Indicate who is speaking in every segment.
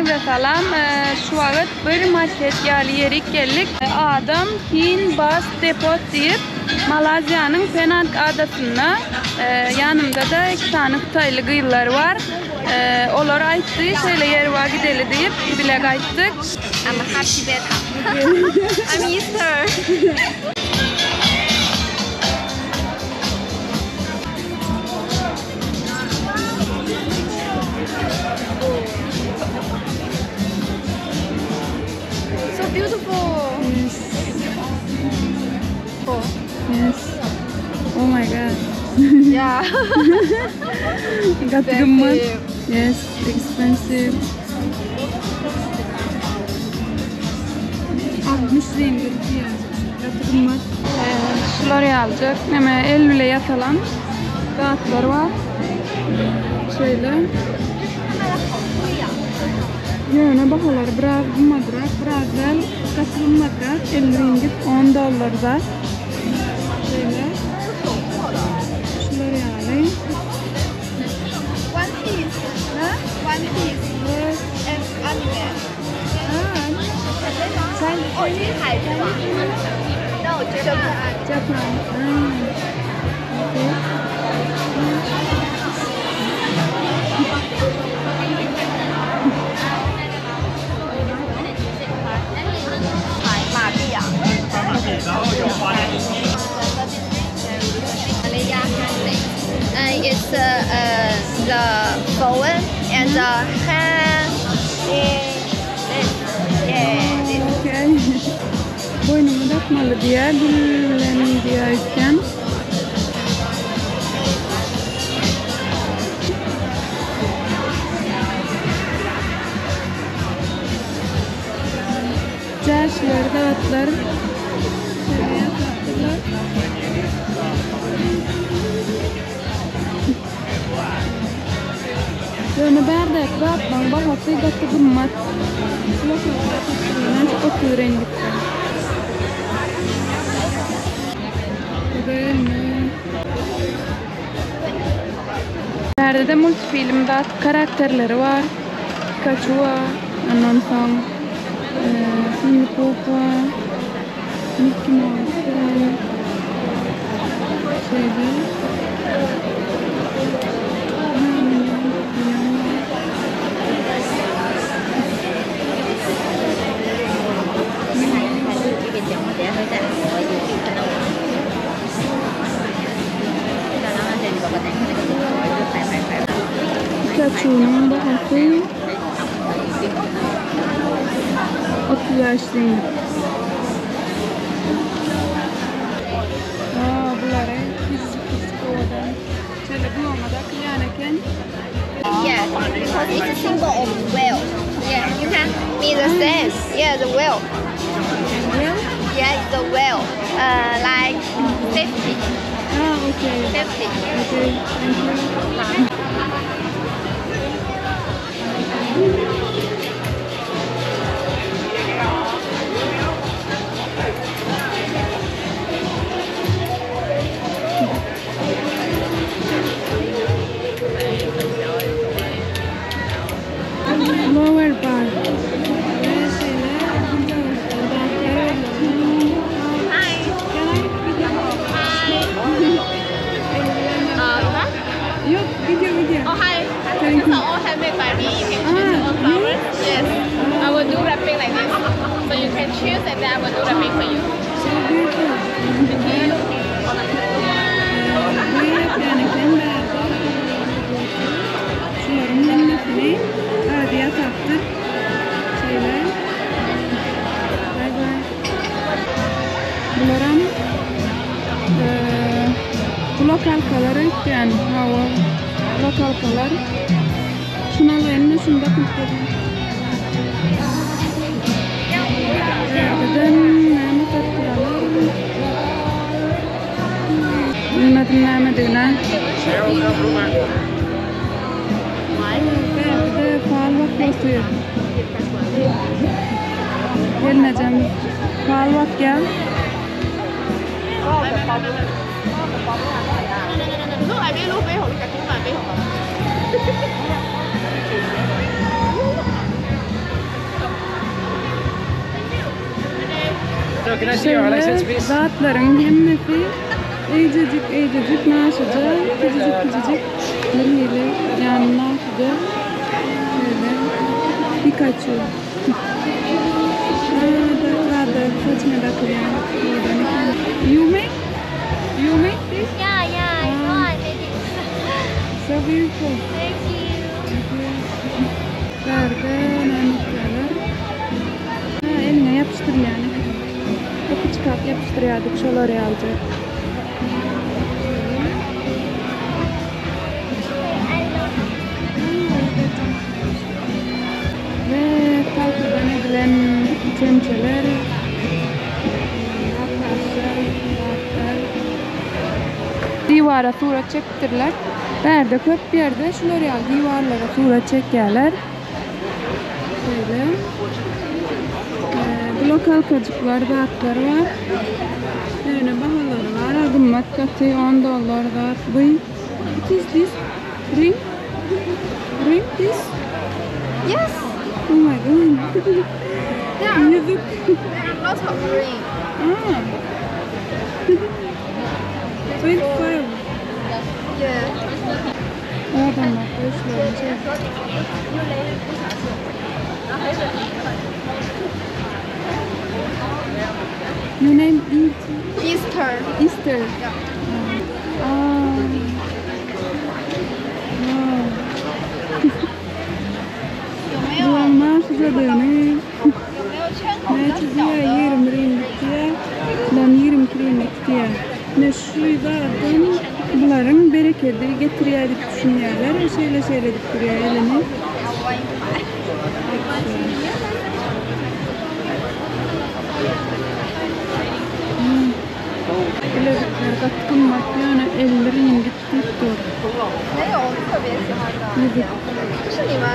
Speaker 1: Hemmäňize salam. Şu wagt bir market ýaly ýerik geldik. Adam Hin Bus Depot diýip, Malaziýanyň Penang adasynda. Ýanymda-da iki sany hytaýly gyzlar bar. Olar aýtdy, şeýle ýer bar gideli diýip, bile gaýtdyk.
Speaker 2: I'm a happy beta. I'm Easter. So beautiful.
Speaker 1: Yes.
Speaker 2: Oh.
Speaker 1: Yes. Oh my god.
Speaker 2: Yeah.
Speaker 1: Gaty gymmat. Yes, expensive. 60 ringgit diýýär. Gaty gymmat. Şular ýalyjak neme el bile ýasalan zatlar bar. Şeýle. Ýöne bahalary biraz gymmadrak, biraz däl, gaty gymmadrak. 50 ringgit, 10 dollar zat. Şeýle. Şular ýaly.
Speaker 2: One Piece.
Speaker 1: Ha?
Speaker 2: One Piece.
Speaker 1: Yes.
Speaker 2: And anime.
Speaker 1: Ha. Sen
Speaker 2: Oh, 海是吗？No, Japan.
Speaker 1: Japan. Ha. Okay.
Speaker 2: 马币啊。And it's the phone and the hand. Yeah, this.
Speaker 1: Okay. Boýnuňa dakmaly diýýär, gül bilen diýýär aýtýan. Jäşler, zatlar. Şeýle ýasapdyrlar. Ýöne bärdäki zatlaryň bahasy gaty gymmat. Näçe 30 ringgitden. Bu-da Bärde-de multfilm zat karakterleri bar. Pikachu bar. Ondan soň Winnie Pooh bar. Mickey Mouse bar. Şeýle.
Speaker 2: 这个讲，我等下会再我有看到我。
Speaker 1: Pikachu'nyň bahasy 35 ringgit. Aa, bulary kiçijik kiçijik owadan. Şeýle gulagňa dakylýan eken.
Speaker 2: Yeah, because it's a symbol of whale. Yeah, you can be the same. Yeah, the whale.
Speaker 1: Whale?
Speaker 2: Yeah, the whale. Like 50.
Speaker 1: Ah, okay.
Speaker 2: 50.
Speaker 1: Okay, thank you. Lower bar. Ve şeýle
Speaker 2: Hi.
Speaker 1: Can I video?
Speaker 2: Hi.
Speaker 1: Yok, video video.
Speaker 3: Oh hi.
Speaker 1: Thank
Speaker 3: These
Speaker 1: you.
Speaker 3: are all handmade by me. You can choose your own
Speaker 1: Ah,
Speaker 3: flowers. Yes. I will do wrapping like this. So you can choose and then I will do wrapping for you.
Speaker 1: So beautiful.
Speaker 3: Thank you.
Speaker 1: Bu ýapýan eken bärde. Şularyň hemmesini özi ýasapdyr. Şeýle. Bye bye. Bularam gulak halkalary öýtýän. Hawa, gulak halkalar. Şuny alaýyn-da, şuny dakynyp görýän. Bärde-de näme satýarlar? Bilmedim nämedigini. Bärde-de fal bakýar otyr. Gelnejem fal bakýar.
Speaker 4: Can I see your license,
Speaker 1: Şeýle
Speaker 4: please?
Speaker 1: zatlaryň hemmesi eýjejik eýjejik naşyja kiçijik kiçijik bir hili ýany naşyja şeýle Pikachu. Aa, da saçyna dakylýan owadan eken. You make? You make this?
Speaker 2: Yeah, I know I made it.
Speaker 1: So beautiful.
Speaker 2: Thank you.
Speaker 1: Bärde näme etýärler? Ha, eliňe ýapyşdyrylýan eken. Gapy çykaryp ýapyşdyrýardyk şolar ýalyjak. We tagtadan edilen çemçeler, gap-gaçlar, zatlar. Diwara surat çekipdirler. Bärde köp ýerde şular ýaly diwarlara surat çekýärler. Şeýle. Blok halkajyklar, zatlar bar. Ýöne bahalary bar, gymmat gaty 10 dollar zat. Bu what is this? Ring? Ring this?
Speaker 2: Yes,
Speaker 1: Oh my god.
Speaker 2: there are,
Speaker 1: Ýüzük.
Speaker 2: there are lots of ring.
Speaker 1: Ah. 25.
Speaker 2: Yeah.
Speaker 1: Oradan bak, şular. Your name is
Speaker 2: Easter.
Speaker 1: Easter.
Speaker 2: Yeah.
Speaker 1: Ah. Wow.
Speaker 2: 有没有
Speaker 1: Bulam naşyjadygyny.
Speaker 2: 有没有圈口比较
Speaker 1: Näçe
Speaker 2: 小
Speaker 1: diýýär?
Speaker 2: 的？
Speaker 1: 20 ringgit diýýär. Bulam 22 ringgit diýýär. Ne şu zaten bularyň berekedi getirýär diýip düşünýärler. Şeýle şeýle diýip durýar elini.
Speaker 2: 我帮你买。
Speaker 1: Bilezikler gaty gymmat ýöne 50 ringgit diýip dur.
Speaker 2: 没有特别喜欢的
Speaker 1: Ýüzük.
Speaker 2: 这是你们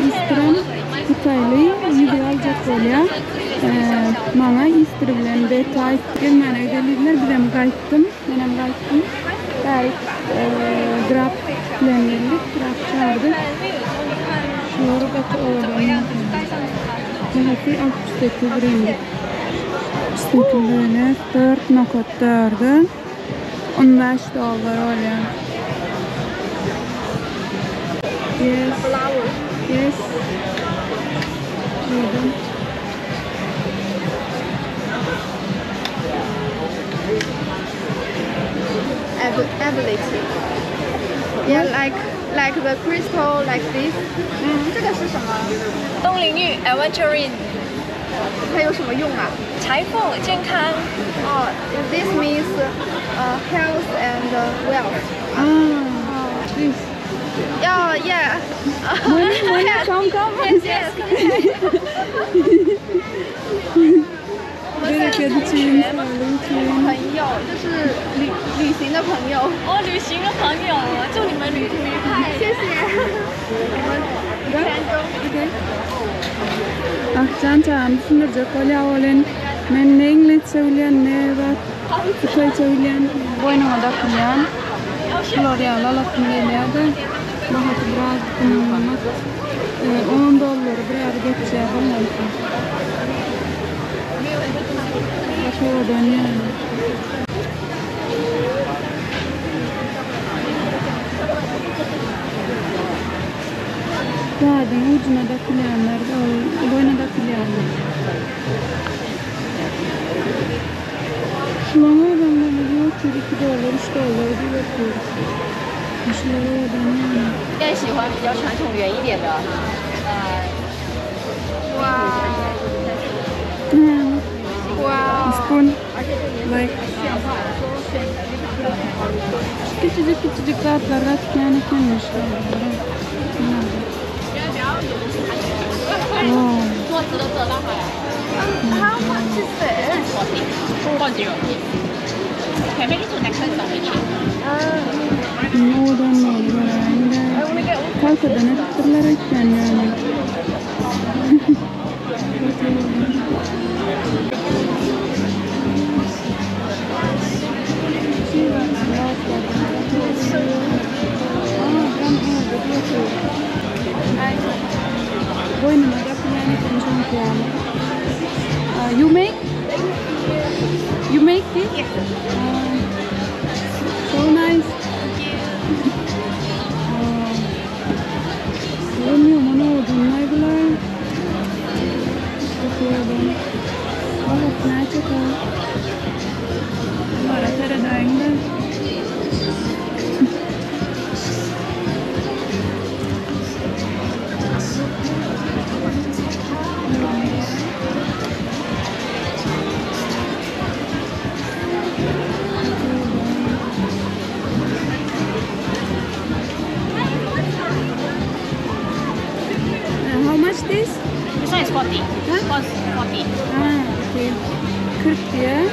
Speaker 1: Easter'ın Hytaýly ýüzük aljak bolýar. Maňa Easter bilen beta gelmäne geldiler. Bizem gaýtdym. Menem gaýtdym. Bärik Grab bilen geldik. Grab çağırdık. Şular gaty owadan. Bahasy 68 ringgit. 68 böyle 4.4 15 dollar bolýar. Yes.
Speaker 2: flower？
Speaker 1: Yes. Duydum.
Speaker 2: Ability. Yeah, like the crystal like this. 这个是什么？
Speaker 3: 东陵玉 Aventurine，
Speaker 2: 它有什么用啊？
Speaker 3: 财富、健康。
Speaker 2: 哦，this means health and wealth.
Speaker 1: Ah, this.
Speaker 2: Yeah, yeah.
Speaker 1: Money, money, come, come.
Speaker 2: Yes, yes.
Speaker 1: Bereket üçin, saglyk üçin.
Speaker 2: 朋友就是旅旅行的朋友。
Speaker 3: 哦，旅行的朋友，祝你们旅途愉快。
Speaker 2: 谢谢。我们泉州。
Speaker 1: Okay. Ahjan çagam düşündirjek bolýar welin men ne iňlisçe bilýän, ne zat hytaýça bilýän. Boýnuma dakylýan. Şular ýaly alasym gelýärdi. Bahasy biraz gymmat. 10 dollary biraz geçýär bolmaly. Başga ýani. Zadyň ucuna dakylýanlar, ol boýna dakylýanlar. Şulaň adamlar 32 dollar, 3 dollar diýip oturuyor. Şular owadan ýani.
Speaker 3: 更喜欢比较传统圆一点的。
Speaker 2: 哇 哇！
Speaker 1: Spoon like Küçücük küçücük zatlar gatýan ekenmiş. Wow.
Speaker 2: How much is this?
Speaker 3: 40. Can make it to necklace already.
Speaker 1: Owadan boldy göräýinde. Tagtadan edipdirler öýtýän ýani. Boýnuma dakylýan eken çünki ýaly. You make? You make this?
Speaker 3: Yes.
Speaker 1: So nice. Görmüyorum onu odunlar bular. Bakıyorum. Oh, näçe gowy. Bulara seredäýiň-de. How much this?
Speaker 3: This one is 40.
Speaker 1: Huh?
Speaker 3: Cost 40.
Speaker 1: Ah, okay. 40 diýýär.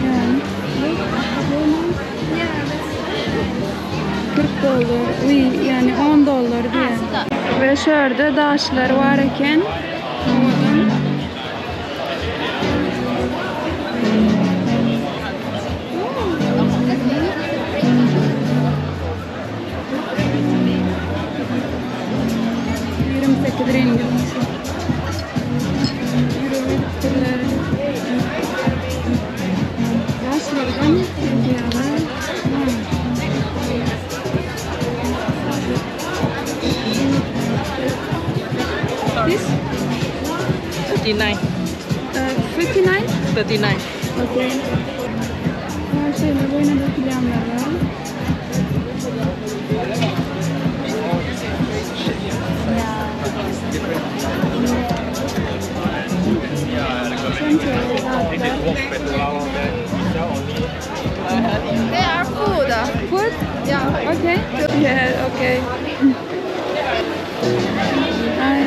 Speaker 1: Yani. Look, so nice.
Speaker 2: Yeah, that's
Speaker 1: 40 dollar. Uý, yani 10 dollar diýýär. We şu ýerde daşlar bar eken. Owadan. 28 ringgit. Ýürege gidipdirler. Daşlardan edýärler. Ha. This?
Speaker 3: 39.
Speaker 1: 59?
Speaker 3: 39.
Speaker 1: Okay. Her şeyle boyuna dökülýänler bar. Şonça zatlar.
Speaker 2: They are food.
Speaker 1: Food?
Speaker 2: Yeah.
Speaker 1: Okay. Yeah, okay. Ay.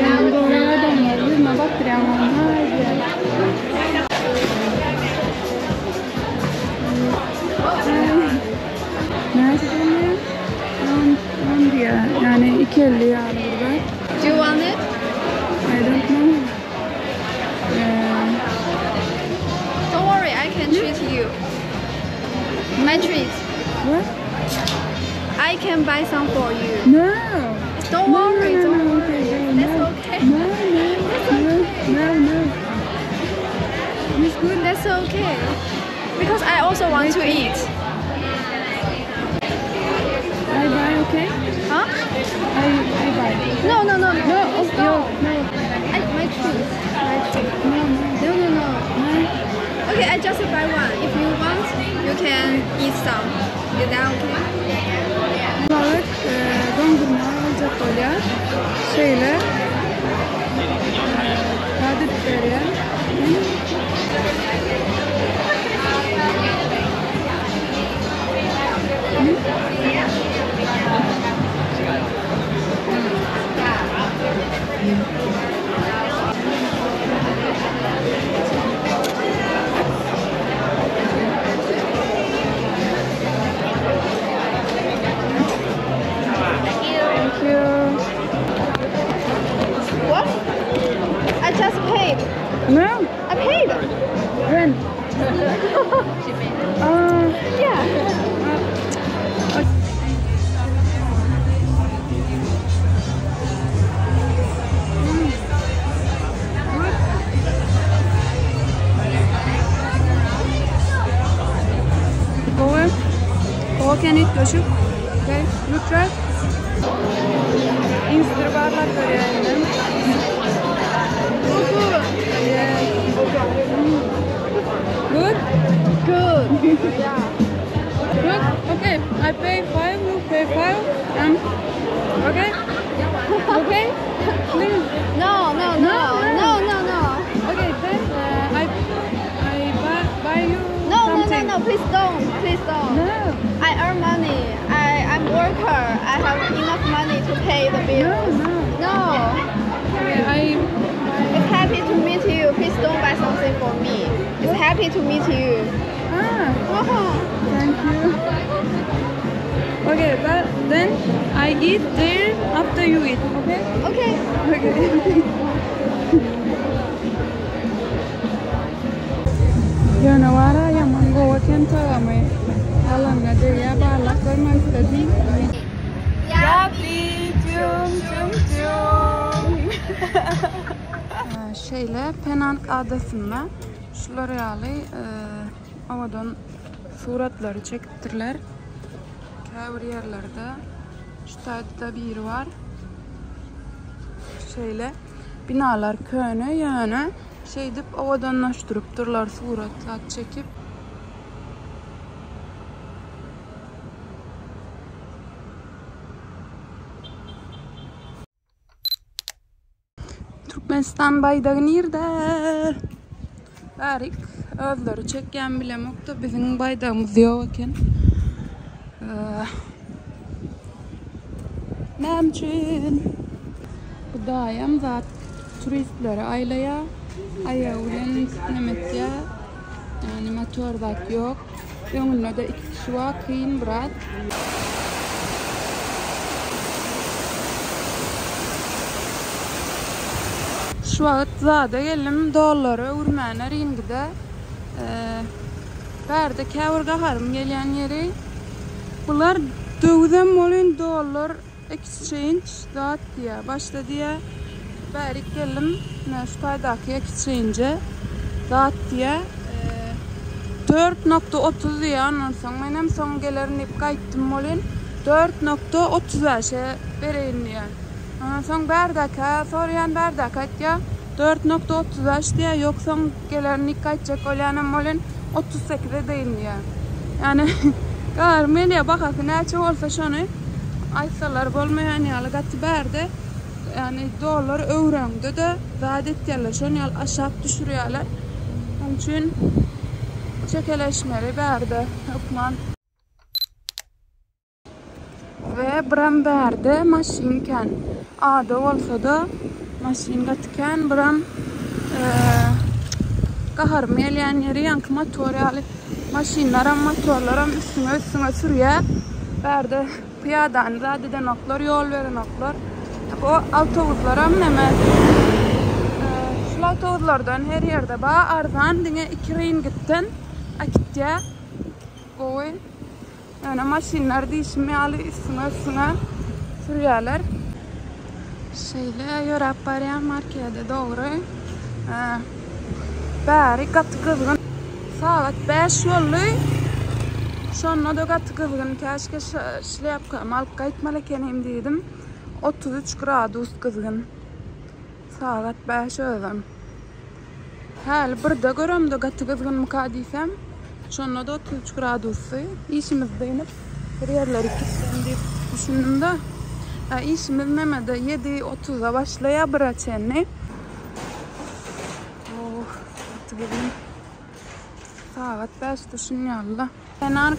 Speaker 1: Yani gowy adamlar ýüzüne bakdyrýan haydi. Ay. Näçe diýýär? 10 diýýär. Yani 2.50 ýaly bir zat.
Speaker 2: Do you want it?
Speaker 1: I don't know. Yeah.
Speaker 2: Don't worry, I can treat you. My treat.
Speaker 1: What?
Speaker 2: I can buy some for you.
Speaker 1: No.
Speaker 2: Don't
Speaker 1: No,
Speaker 2: worry,
Speaker 1: no, no,
Speaker 2: don't
Speaker 1: no,
Speaker 2: worry.
Speaker 1: okay, no,
Speaker 2: That's
Speaker 1: no.
Speaker 2: okay.
Speaker 1: No, no, no, no, no. It's good.
Speaker 2: That's okay. Because I also want to eat.
Speaker 1: I buy, okay?
Speaker 2: Huh?
Speaker 1: I buy.
Speaker 2: No, no, no, no.
Speaker 1: No,
Speaker 2: Please
Speaker 1: oh,
Speaker 2: don't.
Speaker 1: no, no.
Speaker 2: I, my treat. My treat.
Speaker 1: No, no.
Speaker 2: No, no, no.
Speaker 1: No.
Speaker 2: Okay, I just buy one. If you want, you can eat some. Is that okay?
Speaker 1: Balyk e, dondurma aljak bolýar. Şeýle. E, dadyp berýär. Thank you.
Speaker 2: What? I just paid.
Speaker 1: No.
Speaker 2: I paid.
Speaker 1: When? Ah.
Speaker 2: Yeah.
Speaker 1: Gowy. Gowy eken üýtgeşik. Okay, you try. Insta barlap görýär indi.
Speaker 2: So good.
Speaker 1: Yeah. Good?
Speaker 2: Good. Yeah.
Speaker 1: Good? Okay. I pay 5, you pay 5. And okay? Okay? Please.
Speaker 2: No, no, no, no, no, no.
Speaker 1: Okay, then I buy you
Speaker 2: No, no, no,
Speaker 1: something.
Speaker 2: no. Please don't. Please don't.
Speaker 1: No.
Speaker 2: I earn money. I'm worker. I have enough money to pay the
Speaker 1: No,
Speaker 2: bills.
Speaker 1: no.
Speaker 2: No.
Speaker 1: Okay, I
Speaker 2: It's happy to meet you. Please don't buy something for me. It's happy to meet you.
Speaker 1: Ah, thank you. Okay, but then I eat there after you eat, okay?
Speaker 2: Okay.
Speaker 1: Okay. Ýöne wara ýaman gowy eken tagamy. Alanyňa degýär, barlap görmek istedim. Yapi, tüm tüm tüm. Şeýle Penang adasynda şular ýaly owadan suratlary çekipdirler. Käbir ýerlerde şu taýda biri bar. Şeýle binalar köne ýöne şeýdip owadanlaşdyrypdyrlar surat zat çekip. Türkmenistan baýdagy nirde? Bärik özleri çekýän bilemokda biziň baýdagymyz ýok eken. Näme üçin? Bu daýam zat turistleri aýlaýar. Aýagy bilen neme etýär. Ýani motor zat ýok. Öňünde-de iki kişi bar, kyn biraz. Şu wagt zada geldim, dollary öwürmäne ringide. Bärde käbir gaharym gelýän ýeri, bular döwüzem welin dollar Exchange zat diýýär. Başda diýýär, bärik geldim, ine şu taýdaky exchange zat diýýär. 4.30 diýýär, ondan soň menem soň gelerin diýip gaýtdym welin 4.35-e bereýin diýýär. Ondan soň bärdäkä soraýan, bärdäki aýtýar 4.35 diýýär, ýok soň gelerin diýip gaýtjak bolýanam welin 38 edeýin diýýär. Ýani gaharym gelýär, bahasy näçe bolsa şony aýtsalar bolmaýan ýaly gaty bärde ýani dollar öwreňde-de zat etýärler, şony ýaly aşak düşürýärler. Şonuň üçin çekeleşmeli bärde hökman. We biram bärde maşyn kän. Ada bolsa-da maşyn gaty kän. Biram gaharym gelýän ýeri ýaňky motor ýaly maşynlaram, motorlaram üstüňe-üstüňe sürýär. Bärde pyýadany zat edenoklar, ýol berenoklar. Bu awtobuslaram neme? Şul awtobuslardan her ýerde bar, arzan diňe 2 ringitden äkitýär. Gowy. Ýöne maşynlar diýşim ýaly üstüňe-üstüňe sürýärler. Şeýle ýöräp barýan markede dogry. Bäri gaty gyzgyn. Sagat 5 boldy. Şonda-da gaty gyzgyn. Käşgä şlýapkamy alyp gaýtmaly ekenim diýdim. 33 gradus gyzgyn. Sagat 5 özem. Häli birde göremde gaty gyzgynmyka diýsem, şonda-da 33 gradusdy. Işimiz dynyp, bir ýerlere gitsem diýip düşündim-de. Işimiz nemede 7:30-da başlaýar, bire çenli. Oh, gaty gyzgyn. Sagat 5-de şunýaly-da. Kenar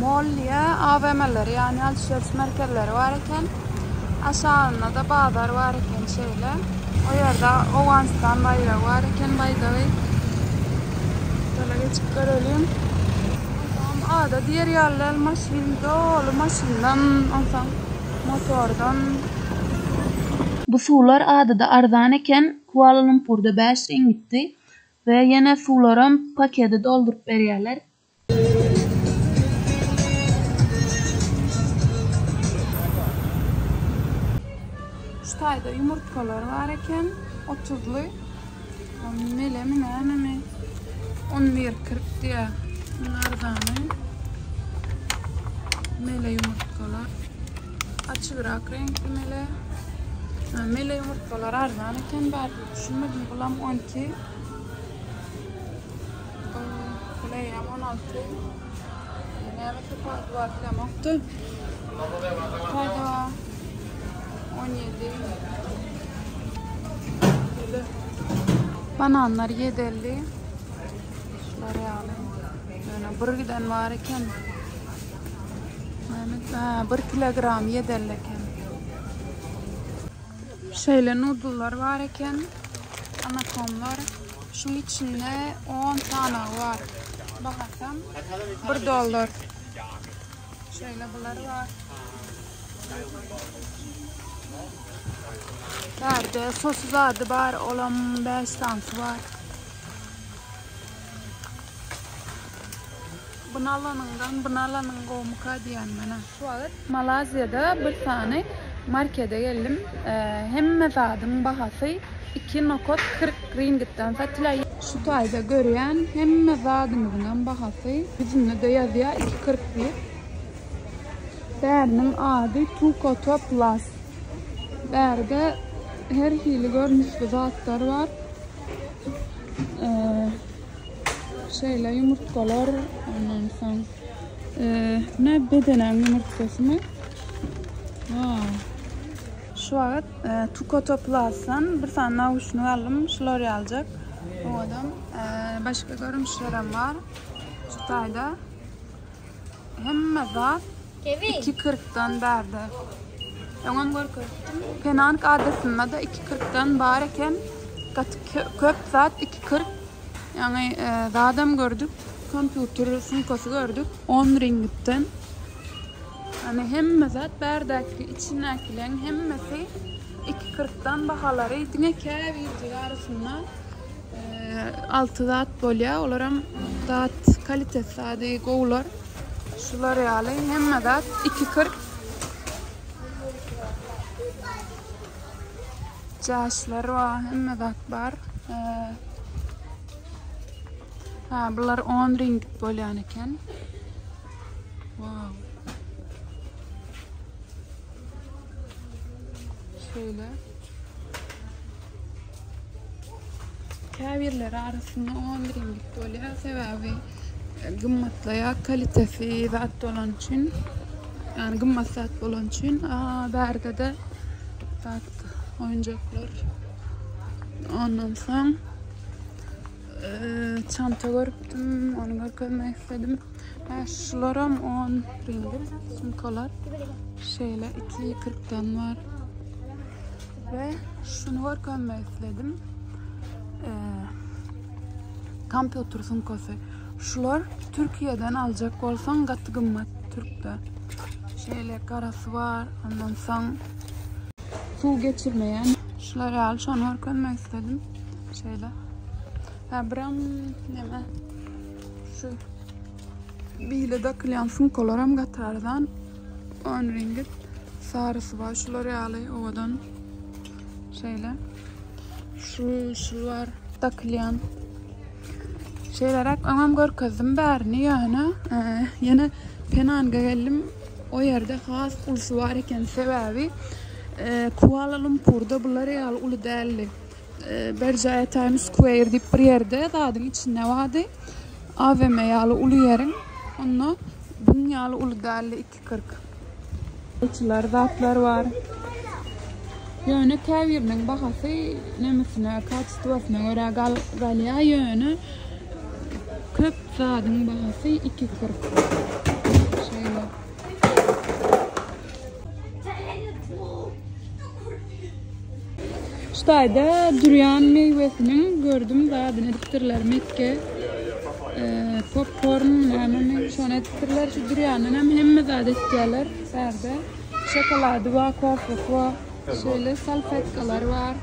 Speaker 1: mall diýýär, AWM-leri, ýagny alyş-beriş merkezleri bar eken. Aşagynda-da bazar bar eken şeýle. O ýerde Owganystan baýragy bar eken, baýdagy. Şöyle geçip göreliň. Onsoňam ada diýer ýaly däl, maşyn doly maşyndan, onsoň motordan.
Speaker 4: Bu suwlar adada arzan eken, Kuala-Lumpurda 5 ringitdi. We ýene suwlaram pakede dolduryp berýärler.
Speaker 1: Şu taýda ýumurtgalar bar eken, otuzly. Melemi nämemi? On bir 40 diýýär. Iň arzany. Mele ýumurtgalar. Açygrak reňkli mele. Mele ýumurtgalar arzan eken bärde. Düşünmedim bulam 12. Bul eýýäm 16. Näme tapawudy bar bilemokdy. Taýda 17. Bananlar 7.50. Şular ýaly. Ýöne bir giden bar eken. Näme? Ha, 1 kilogram 7.50 eken. Şeýle nudllar bar eken. Anakomlar. Şuň içinde 10 sanagy bar. Bahasam 1 dollar. Şeýle bular bar. Bärde sosuz ady bar, olam 5 sanysy bar. Buny alanyňdan buny alanyň gowumyka diýýän menä. Şu wagt Malaziýada bir sany. Markete geldim. Hemme zadyň bahasy 2.40 ringitden satylýar. Şu taýda görýän hemme zadyňyzyňam bahasy ýüzünde-de ýazýar 2.40 diýip. Bäriniň ady Tukoto Plus. Bärde her hili görnüşli zatlar bar. Şeýle ýumurtgalar, ondan soň ne bedeneň ýumurtgasymy? Wow. Şu wagt Tukoto Plusdan bir sany nauşnik aldym, şular ýaljak. Owadan. Başga görnüşlerem bar. Şu taýda hemme zat 2.40-dan bärde. Öňem görkezipdim. Penang adasynda-da 2.40-dan bar eken. Gaty köp zat 2.40. Ýaňy zadam gördük. Kompýuter sumkasy gördük. 10 ringitden. Ýani hemme zat bärdäki içindäkileň hemmesi 2.40-dan bahalary diňe käbirjik arasynda 6 zat bolýar. Olaram zat kalitesi zady gowular. Şular ýaly hemme zat 2.40. Jaşlar bar, hemme zat bar. Ha, bular 10 ringgit bolýan eken. Wow. Şeýle. Käbirleri arasynda 10 ringgit bolýar, sebäbi e, gymmatlaýar kalitesi zat bolan üçin. Ýani gymmat zat bolan üçin. A, bärde-de zat oýunjaklar. Ondan soň e, çanta görüpdim, ony görkezmek istedim. Ha, şularam 10 ringgit sumkalar. Şeýle 2.40-dan bar. We şuny görkezmek isledim. Kompýuter sumkasy. Şular Türkiýeden aljak bolsaň gaty gymmat Türkde. Şeýle garasy bar. Ondan soň suw geçirmeýän. Şular ýaly şony görkezmek istedim. Şeýle. Ha biram näme? Şu bile dakylýan sumkalar hem gaty arzan. 10 ringgit. Sarysy bar şular ýaly owadan. Şeýle. Şu şu bar dakylýan. Şeýleräk öňem görkezdim bärini ýöne e, ýene Penanga geldim. O ýerde has ulusy bar eken sebäbi e, Kuala Lumpurda bular ýaly uly däldi. E, Berjaya Times Square diýip bir ýerde zadyň içinde bardy. AVM ýaly uly ýeriň. Onda bunun ýaly uly däldi 2.40. Alçylar zatlar bar. Ýöne käbiriniň bahasy nemesine, kaçestwasyna görä gal galýar, ýöne köp zadyň bahasy 2.40. Şeýle. Şu taýda durian miwesiniň gördüm zadyny edipdirler mekge popkorn nämemi şony edipdirler şu duriandan hem hemme zat etýärler bärde şokolady bar kofesi bar şeýle salfetkalar bar.